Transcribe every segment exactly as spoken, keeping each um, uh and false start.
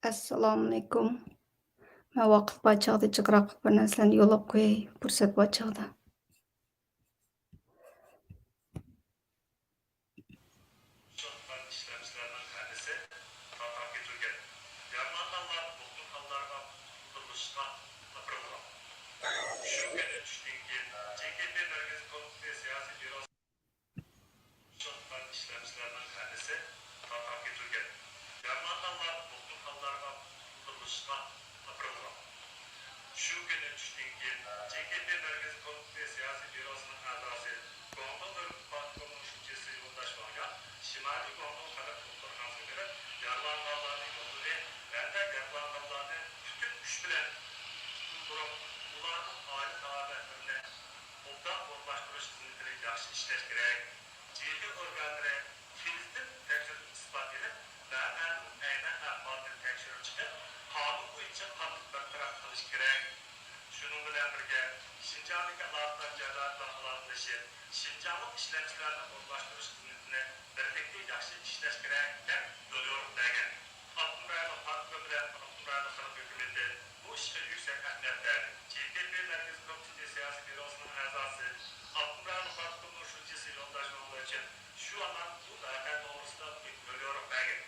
ئەسسالامۇئەلەيكۇم. مەن ۋاقىت بار چاغدا جىقراق بىر نەرسىلەرنى يوللاپ قوياي، پۇرسەت بار چاغدا. ئۇششاقلىغان ئىشلەمچىلەرنىڭ ھەممىسى تارقاپ كېتىلگەن. يارىلانغانلار دوختۇرخانىلارغا قۇتۇلدۇرۇلۇشقا ئاپىرىلغان. شۇ كۈنى چۈشتىن كېيىن، جې كې پې مەركىزىي كومىتېتى سىياسىي بيۇروسى ئۇششاقلىغان ئىشلەمچىلەرنىڭ ھەممىسى تارقاپ كېتىلگەن. يارىلانغانلار دوختۇرخانىلارغا قۇتۇلدۇرۇلۇشقا ئاپىرىلغان. شۇ كۈنى چۈشتىن كېيىن، جې كې پې مەركىزىي كومىتېتى سىياسىي بيۇروسىنىڭ ئەزاسى، گۇاڭدۇڭ دۆلەت پارتكومىنىڭ شۇجىسى يولداش ۋاڭ يا شىمالىي گۇاڭدۇڭ خەلق دوختۇرخانىسىغا بېرىپ، يارىلانغانلارنى يوللىدى ھەمدە يارىلانغانلارنى پۈتۈن كۈچ بىلەن قۇتۇلدۇرۇپ، ئۇلارنىڭ ئائىلە تاۋابىئاتلىرىنى ئوبدان ئورۇنلاشتۇرۇش خىزمىتىنى ياخشى ئىشلەش كېرەك. جې پې ئورگانلىرى تېزدىن تەكشۈرۈپ ئىسپات ئېلىپ، ۋەقەنىڭ ئەينەن ئەھۋالىنى تەكشۈرۈپ چىقىپ، قانۇن بويىچە قاتتىق بىر تەرەپ قىلىش كېرەك. شۇنىڭ بىلەن بىرگە، شىنجاڭدىكى ئالاقىدار جايلار بىلەن ئالاقىلىشىپ، شىنجاڭلىق ئىشلەمچىلەرنى ئورۇنلاشتۇرۇش خىزمىتىنى بىرلىكتە ياخشى ئىشلەش كېرەك، دەپ يوليورۇق بەرگەن. ئاپتونوم رايونلۇق پارتكوم بىلەن ئاپتونوم رايونلۇق خەلق ھۆكۈمىتى بۇ ئىشقا يۈكسەك ئەھمىيەت بەردى. جې كې پې مەركىزىي كومىتېتى سىياسىي بيۇروسىنىڭ ئەزاسى، ئاپتونوم رايونلۇق پارتكومنىڭ شۇجىسى يولداش ماڭلىچىن شۇ ھامان بۇ ۋەقە توغرىسىدا مۇھىم يوليورۇق بەرگەن.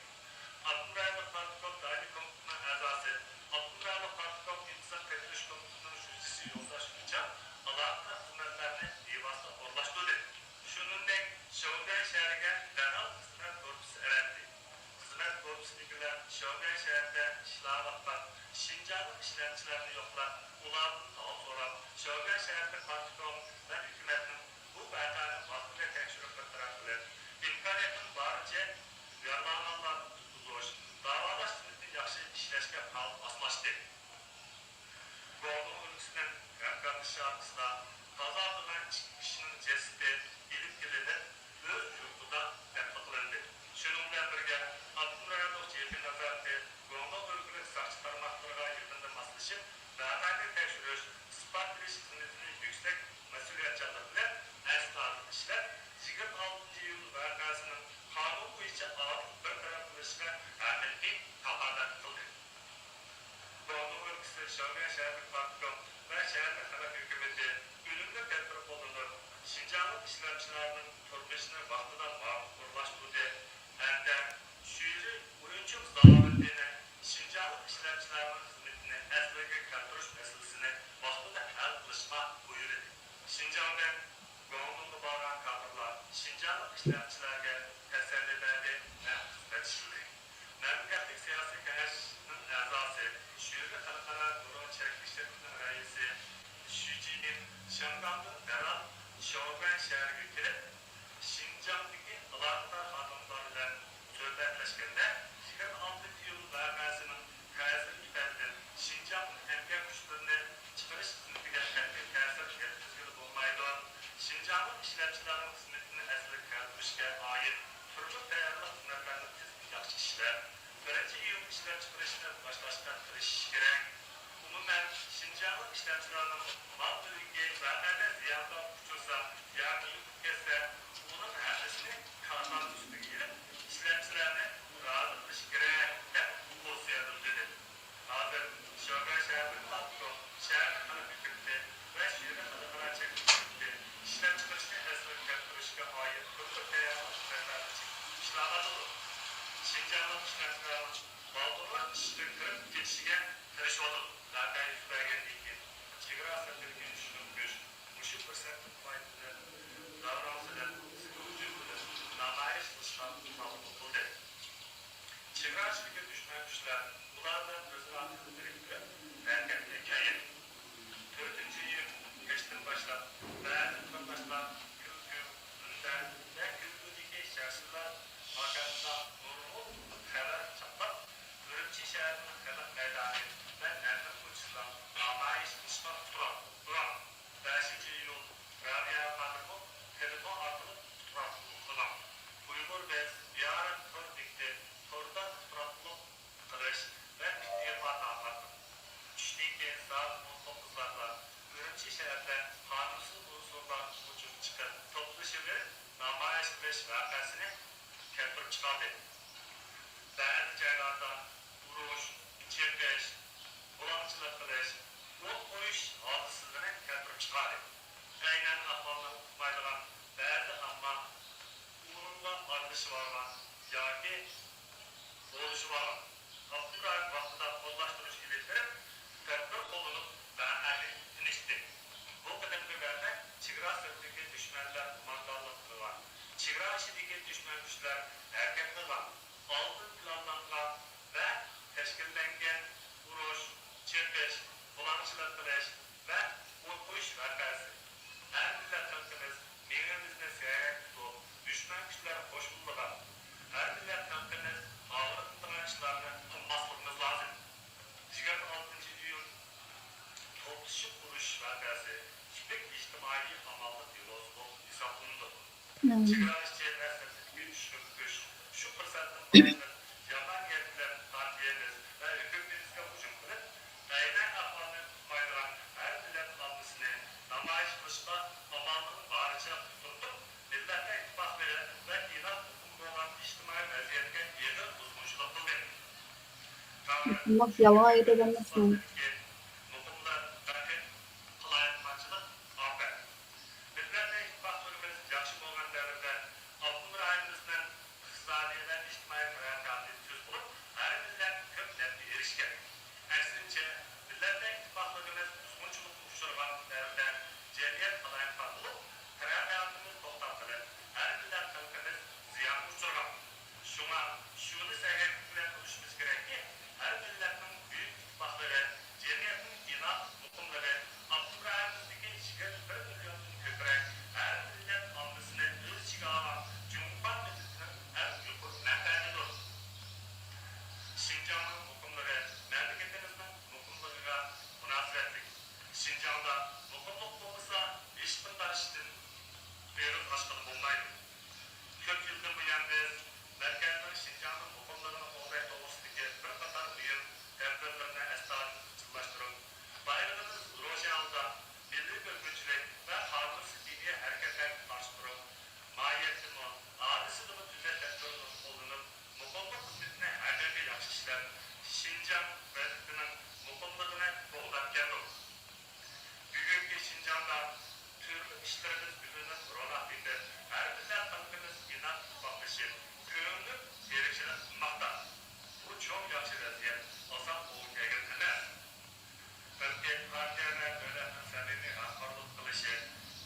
ئاپتونوم رايونلۇق پارتكوم دائىمىي كومىتېتىنىڭ ئەزاسى، ئاپتونوم رايونلۇق پارتكوم ئىنتىزام تەكشۈرۈش كومىتېتىنىڭ شۇجىسى يولداش ئۇچا ئالاقىدار خىزمەتلەرنى بىۋاسىتە ئورۇنلاشتۇردى. شۇنىڭدەك، شياۋگۈەن شەھىرىگە دەرھال خىزمەت گۇرۇپپىسى ئەۋەتتى. خىزمەت گۇرۇپپىسىدىكىلەر شياۋگۈەن شەھىرىدە ئىشلەۋاتقان شىنجاڭلىق ئىشلەمچىلەرنى يوقلاپ، ئۇلاردىن ھال سوراپ، شياۋگۈەن شەھەردىكى پارتكوم ۋە ھۆكۈمەتنىڭ بۇ ۋەقەنى ۋاقتىدا تەكشۈرۈپ بىر تەرەپ قىلىپ، ئىمكانىيەتنىڭ بارىچە يارىلانغانلارنى قۇتقۇزۇش، داۋالاش خىزمىتىنى ياخشى ئىشلەشكە پائال ماسلاشتى. گۇاڭدۇڭ ئۆلكىسىنىڭ ھەمكارلىشىشى ئارقىسىدا قازا قىلغان ئىككى كىشىنىڭ جەسىتى ئېلىپ كېلىنىپ، ئۆز يۇرتىدا دەپنە قىلىندى. شۇنىڭ بىلەن بىرگە، ئاپتونوم رايونلۇق جې پې نازارىتى گۇاڭدۇڭ ئۆلكىلىك ساقچى تارماقلىرىغا يېقىندىن ماسلىشىپ، ۋەقەنى تەكشۈرۈش، ئىسپات بېرىش خىزمىتىنى يۈكسەك مەسئۇلىيەتچانلىق بىلەن ئەستايىدىل ئىشلەپ، يىگىرمە ئالتىنچى ئىيۇل ۋەقەسىنىڭ قانۇن بويىچە ئادىل بىر تەرەپ قىلىشقا ھەقىقىي كاپالەت قىلدى. گۇاڭدۇڭ ئۆلكىسى شياۋگۈەن شەھەرلىك پارتكوم ۋە شەھەرلىك خەلق ھۆكۈمىتى ئۈنۈملۈك تەدبىر قوللىنىپ، شىنجاڭلىق ئىشلەمچىلەرنىڭ تۇرمۇشىنى ۋاقتىدا مۇۋاپىق ئورۇنلاشتۇردى ھەمدە شۈيرى ئويۇنچۇق زاۋۇتىنى شىنجاڭلىق ئىشلەمچىلەرنىڭ خىزمىتىنى ئەسلىگە كەلتۈرۈش مەسىلىسىنى ۋاقتىدا ھەل قىلىشقا بۇيرۇدى. شىنجاڭدىن گۇاڭدۇڭغا بارغان كادىرلار شىنجاڭلىق ئىشلەمچىلەرگە تەسەللى بەردى ھەم خىزمەت ئىشلىدى. مەملىكەتلىك سىياسىي كېڭەشنىڭ ئەزاسى، شۈيرى خەلقئارا دورا چەكلىك شىركىتىنىڭ رەئىسى شۈ جىمىن شياڭگاڭدىن دەرھال شياۋگۈەن شەھىرىگە كېلىپ، شىنجاڭدىكى ئالاقىدار خادىملار بىلەن سۆھبەتلەشكەندە، يىگىرمە ئالتىنچى ئىيۇل ۋەقەسىنىڭ تەسىرى تۈپەيلىدىن شىنجاڭدىن ئەمگەك كۈچلىرىنى چىقىرىش خىزمىتىگە قەتئىي تەسىر يەتكۈزگىلى بولمايدۇ. شىنجاڭلىق ئىشلەمچىلەرنىڭ خىزمىتىنى ئەسلىگە كەلتۈرۈشكە ئائىت تۈرلۈك تەييارلىق خىزمەتلەرنى تېزدىن ياخشى ئىشلەپ، بىرىنچى ئىيۇل ئىشلەپچىقىرىشنى باشلاشقا تىرىشىش كېرەك. ئومۇمەن، شىنجاڭلىق ئىشلەمچىلەرنىڭ مال مۈلكى ۋەقەدە زىيانغا ئۇچرىسا ياكى يوقىلىپ كەتسە، ئۇنىڭ ھەممىسىنى كارخانا ئۈستىگە ئېلىپ، ئىشلەمچىلەرنى رازى قىلىش كېرەك، دەپ توسۇيە بىلدۈردى. ھازىر شياۋگۈەن شەھەرلىك پارتكوم، شەھەرلىك خەلق ھۆكۈمىتى ۋە شۈيرى خەلقئارا چەكلىك شىركىتى ئىشلەپچىقىرىشنى ئەسلىگە كەلتۈرۈشكە ئائىت تۈرلۈك تەييارلىق خىزمەتلەرنى چېكىپ ئىشلەۋاتىدۇ. شىنجاڭلىق ئىشلەمچىلەرنىڭ بالدۇرراق ئىشقا كىرىپ كېتىشىگە تىرىشىۋاتىدۇ. ۋەقە يۈز بەرگەندىن كېيىن، چېگرا سىرتىدىكى شۇنىڭ گۆش مۇشۇ پۇرسەتنى پايدىلىنىپ، داۋراڭ سېلىپ، سىكا ھۇجۇم قىلىپ، نامايىش قىلىشقا مۇۋاپىق بولدى. چېگرا ئىچىدىكى دۈشمەن كۈچلەر ئۇلار بىلەن ئۆزئارا تىل بىرىكتۈرۈپ ھەرىكەتكە كەلگەن. تۆتىنچى ئىيۇن كەچتىن باشلاپ، بەزى قېرىنداشلار گۈلگۈ، مۇنبەر ۋە گۈلگۈدىكى شەخسلەر ماكاندا نۇرغۇن خەۋەر چاپلاپ، ئۈرۈمچى شەھىرىنىڭ خەلق مەيدانى ۋە نەملىك كوچىسىدا نامايىش قىلىشقا ئۇتتۇرۇپ تۇرۇڭ. بەشىنچى ئىيۇل رابىيە خانىممۇ تېلېفون ئارقىلىق ئۇتتۇرۇپ قىلىڭ. ئۇيغۇر بىز زىيارەت تور بېكىتى، توردا ئۇتتۇرۇپ قىلىش ۋە ئىتتىپاق تارقاتىڭ. چۈشتىن كېيىن سائەت ئون توققۇزلاردا ئۈرۈمچى شەھىرىدە قانۇنسىز ئۇنسۇرلار ھۇجۇم چىقىپ، توپلىشىۋېلىپ نامايىش قىلىش ۋەقەسىنى كەلتۈرۈپ چىقاردى. بەزى جايلاردا ئۇرۇش، قىلىش، ئوت قويۇش ھادىسىلىرى كەلتۈرۈپ چىقاردى. ئەينەن ئەھۋالنى ئۇقمايدىغان بەزى ئامما ئۇنىڭغا ئارىلىشىۋالغان ياكى قوللىشىۋالغان. ئاپتونوم رايون ۋاقتىدا قوللاشتۇرۇش ئېلىپ بېرىپ، تەدبىر قوللىنىپ، ۋەقەنى تىنچىتتى. بۇ قېتىمقى ۋەقە چېگرا سىرتىدىكى دۈشمەنلەر قوماندانلىق قىلغان، چېگرا ئىچىدىكى دۈشمەن كۈچلەر ھەرىكەت قىلغان، ئالدىن پىلانلانغان ۋە تەشكىللەنگەن ئۇرۇش، چېقىش، بۇلاڭچىلىق قىلىش ۋە ئوت قويۇش ۋەقەسى. ھەر مىللەت خەلقىمىز مېڭىمىزنى سەگەك تۇتۇپ، دۈشمەن كۈچلەر قوشۇنلىرىغا، ھەر مىللەت خەلقىمىز ئاغرىتىدىغان ئىشلارنى قىلماسلىقىمىز لازىم. يىگىرمە ئالتىنچى ئىيۇن توپلىشىپ ئۇرۇش ۋەقەسى تىپىك ئىجتىمائىي ئامانلىق دېلوسى بولۇپ ھېسابلىنىدۇ. مم. چېگرا ئىچى ۋە سىرتىدىكى ئۈچ خىل كۈچ شۇ پۇرسەتتىن پايدىلىنىپ، يامان نىيەت بىلەن پارتىيەمىز ۋە ھۆكۈمىتىمىزگە ھۇجۇم قىلىپ، ئەينەن ئەھۋالنى ئۇقمايدىغان ھەر مىللەت ئاممىسىنى نامايىش قىلىشقا ئامالنىڭ بارىچە قۇترىتىپ، مىللەتلەر ئىتتىپاقلىقى ۋە ئىناق مۇقىم بولغان ئىجتىمائىي ۋەزىيەتكە ئېغىر بۇزغۇنچىلىق قىلدى. ئۇنداق يالغان ئېيتىدىغان ئەمەسمەن. مۇقىملار تەنقىد، قالايمىقانچىلىق، ئاپەت. مىللەتلەر ئىتتىپاقلىقىمىز ياخشى بولغان دەۋردە ئاپتونوم رايونىمىزنىڭ ئىقتىسادىي ۋە ئىجتىمائىي تەرەققىياتى تېز بولۇپ، ھەر مىللەت كۆپ نەپكە ئېرىشكەن. ئەكسىنچە، مىللەتلەر ئىتتىپاقلىقىمىز بۇزغۇنچىلىققا ئۇچرىغان دەۋردە جەمئىيەت قالايمىقان بولۇپ، تەرەققىياتىمىز توختاپ قېلىپ، ھەر مىللەت خەلقىمىز زىيانغا ئۇچرىغان. شۇڭا شۇنى سەگەكلىك بىلەن بىلىشىمىز كېرەككى، ھەر مىللەتنىڭ بۈيۈك ئىتتىپاقلىقى، جەمئىيەتنىڭ ئىناق مۇقىملىقى، ئاپتونوم رايونىمىزدىكى يىگىرمە بىر مىليوندىن كۆپرەك ھەر مىللەت ئاممىسىنى ئۆز ئىچىگە ئالغان جۇڭخۇا مىللىتىنىڭ ئەڭ يۇقىرى مەنپەئەتىدۇر. شىنجاڭنىڭ مۇقىملىقى مەملىكىتىمىزنىڭ مۇقىملىقىغا مۇناسىۋەتلىك. شىنجاڭدا مۇقىملىق بولمىسا، ھېچقانداق ئىشتىن ئېغىز ئاچقىلى بولمايدۇ. كۆپ يىلدىن بۇيان بىز مەركەزنىڭ شىنجاڭنىڭ مۇقىملىقىنى قوغداش توغرىسىدىكى بىر قاتار مۇھىم تەدبىرلىرىنى ئەستايىدىل ئىزچىللاشتۇرۇپ، بايرىقىمىز روشەن ھالدا مىللىي بۆلگۈنچىلىك ۋە قانۇنسىز دىنىي ھەرىكەتلەرگە قارشى تۇرۇپ، ماھىيەتتىمۇ، ھادىسىدىمۇ تۈزەش دەستۇرىنى قوللىنىپ، مۇقىملىق خىزمىتىنى ھەقىقىي ياخشى ئىشلەپ، شىنجاڭ ۋەزىپىنىڭ مۇقىملىقىنى قوغداپ كەلدۇق. بۈگۈنكى شىنجاڭدا تۈرلۈك ئىشلىرىمىز گۈللىنىپ، روناق تېپىپ، ھەر مىللەت خەلقىمىز ئىناق ئىتتىپاقلىشىپ، كۆڭۈللۈك تىرىكچىلىك قىلماقتا. بۇ چوڭ ياخشى ۋەزىيەت ئاسان قولغا كەلگەن ئەمەس. بەلكى پارتىيە ۋە دۆلەتنىڭ سەمىمىي ھەمكارلىق قىلىشى،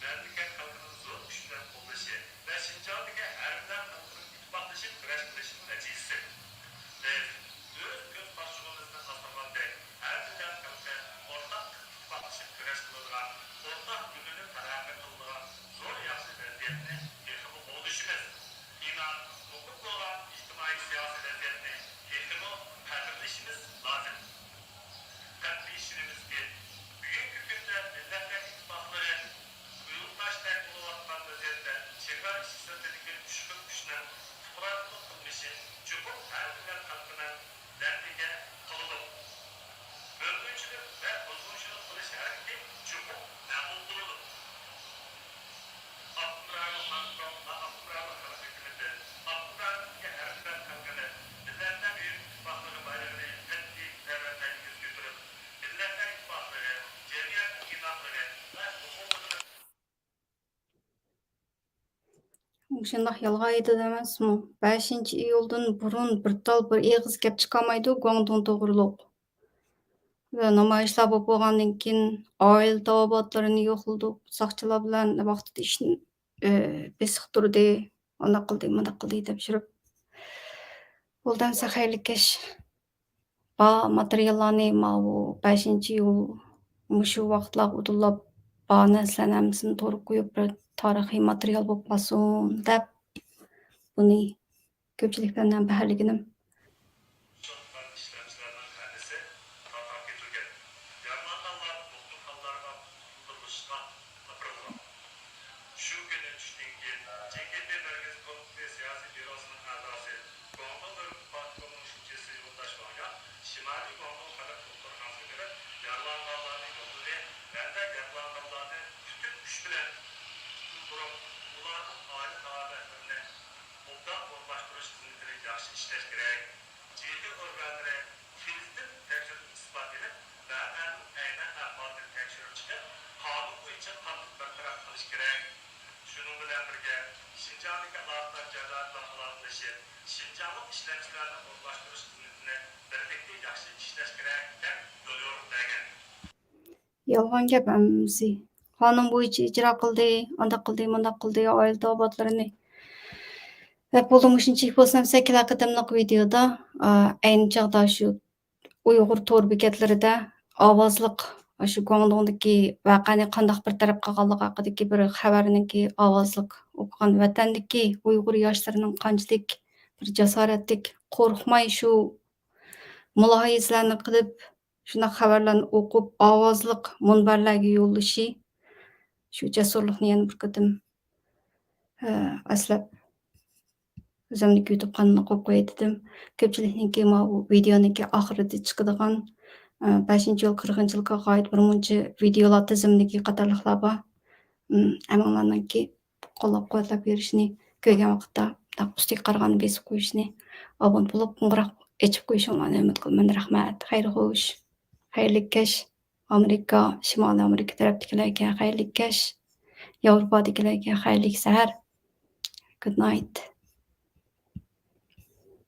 مەملىكەت خەلقىنىڭ زور كۈچ بىلەن قوللىشى ۋە شىنجاڭدىكى ھەر مىللەت خەلقىنىڭ ئىتتىپاقلىشىپ كۈرەش قىلىشىنىڭ نەتىجىسى. بىز ئۆز كۆز قارىچۇقىمىزنى ئاسرىغاندەك، ھەر مىللەت خەلقى ئورتاق ئىتتىپاقلىشىپ كۈرەش قىلىدىغان، ئورتاق گۈللىنىپ تەرەققىي قىلىدىغان زور ياخشى ۋەزىيەتنى تېخىمۇ قوغدىشىمىز، ئىناق، مۇقىم بولغان ئىجتىمائىي سىياسىي ۋەزىيەتنى تېخىمۇ قەدىرلىشىمىز لازىم. قەتئىي ئىشىنىمىزكى، بۈگۈنكى كۈندە مىللەتلەر ئىتتىپاقلىرى قۇيۇلتاشتەك بولۇۋاتقان ۋەزىيەتتە چېگرا ئىچى سىرتىدىكى ئۈچ خىل كۈچنىڭ پۇقرالىق قىلمىشى چوقۇم ھەر مىللەت خەلقىنىڭ دەردىگە قىلىدۇ. بۆلگۈنچىلىك ۋە بۇزغۇنچىلىق قىلىش ھەرىكىتى چوقۇم مەقۇل بولىدۇ. ئاپتونوم رايونلۇق خەلق، ئاپتونوم رايونلۇق خەلق ھۆكۈمىتى، ئاپتونوم رايوندىكى ھەر مىللەت خەلقىنى مىللەتلەر بۈيۈك ئىتتىپاقلىقى بايرىقىنى قەتئىي تەۋەتەن يۈز كۆتۈرۈپ، مىللەتلەر ئىتتىپاقلىقى، جەمئىيەتنىڭ ئىناقلىقى ۋە مۇقىملىقىنى مۇشۇنداق يالغان ئېيتىدۇ ئەمەسمۇ؟ بەشىنچى ئىيۇلدىن بۇرۇن بىر تال، بىر ئېغىز گەپ چىقارمايدۇ گۇاڭدۇڭ توغرۇلۇق. ۋە نامايىشلار بولۇپ بولغاندىن كېيىن، ئائىلە تاۋابىئاتلىرىنى يوقلىدۇق، ساقچىلار بىلەن ۋاقتىدا ئىشنى، ئى، بېسىق تۇردى، ئانداق قىلدى، مۇنداق قىلدى دەپ يۈرۈپ. بولدى ئەمسە خەيرلىك ئىش. بار ماتېرىياللارنى ماۋۇ بەشىنچى ئىيۇل مۇشۇ ۋاقىتلارغا ئۇدۇللاپ، بار نەرسىلەرنى ھەممىسىنى تورغا قويۇپ، بىر تارىخىي ماتېرىيال بولۇپ قالسۇن دەپ، بۇنى كۆپچىلىك بىلەن ھەمبەھىرلىگىنىم. ئىشلەمچىلەرنىڭ ھەممىسى تارقاپ كېتىلگەن. يارىلانغانلار مۇقىم ھاللارغا قۇتۇلدۇرۇلۇشقا ئاپىرىلغان. شۇ كۈنى چۈشتىن كېيىن، جې كې پې مەركىزىي كومىتېتى سىياسىي بيۇروسىنىڭ ئەزاسى، گۇاڭدۇڭ دۆلەت پارتكومىنىڭ شۇجىسى يولداش ۋاڭ ياڭ شىمالىي گۇاڭدۇڭ خەلق دوختۇرخانىسىغا بېرىپ، يارىلانغانلارنى يوللىدى ھەمدە يارىلانغانلارنى پۈتۈن كۈچ بىلەن قۇتۇلدۇرۇپ، ئۇلارنىڭ ئائىلە تاۋابىئاتلىرىنى ئوبدان ئورۇنلاشتۇرۇش خىزمىتىنى ياخشى ئىشلەش كېرەك. يالغان گەپ ھەممىسى. قانۇن بويىچە ئىجرا قىلدى، ئانداق قىلدى، مۇنداق قىلدى، ئائىلە تاۋابىئاتلىرىنى. ۋە بولدى مۇشۇنچىلىك بولسا، مەسىلەن، كېلەر قېتىملىق ۋىدېيودا، ئا، ئەينى چاغدا شۇ ئۇيغۇر تور بېكەتلىرىدە ئاۋازلىق، شۇ گۇاڭدۇڭدىكى ۋەقەنى قانداق بىر تەرەپ قىلغانلىقى ھەققىدىكى بىر خەۋەرنىڭكى ئاۋازلىق ئوقۇغان، ۋەتەندىكى ئۇيغۇر ياشلىرىنىڭ قانچىلىك بىر جاسارەتلىك، قورقماي شۇ مۇلاھىزىلەرنى قىلىپ، شۇنداق خەۋەرلەرنى ئوقۇپ، ئاۋازلىق مۇنبەرلەرگە يوللىشى، شۇ جەسۇرلۇقنى يەنە بىر قېتىم، ئە، ئەسلەپ، ئۆزۈمنى كۆيدۈرۈپ قانداق قويۇپ قوياي دېدىم. كۆپچىلىكنىڭكى ماۋۇ ۋىدېئونىڭكى ئاخىرىدا چىقىدىغان، ئە، بەشىنچى ئىيۇل قىرىقىنچى يىلغا ئائىت بىر مۇنچە ۋىدېئولار تىزىملىكى قاتارلىقلار بار. ئىم، ھەممىڭلارنىڭكى قوللاپ-قۇۋۋەتلەپ بېرىشىنى، كۆرگەن ۋاقىتتا داق ئۈستىگە قارىغاننى بېسىپ قويۇشنى، ئابۇنە بولۇپ، قوڭغۇراق ئېچىپ قويۇشۇڭلارنى ئۈمىد قىلىمەن. رەھمەت. خەير خوش. خەيرلىك كەچ. ئامېرىكا، شىمالىي ئامېرىكا تەرەپتىكىلەرگە خەيرلىك كەچ. ياۋروپادىكىلەرگە خەيرلىك سەھەر. Good night.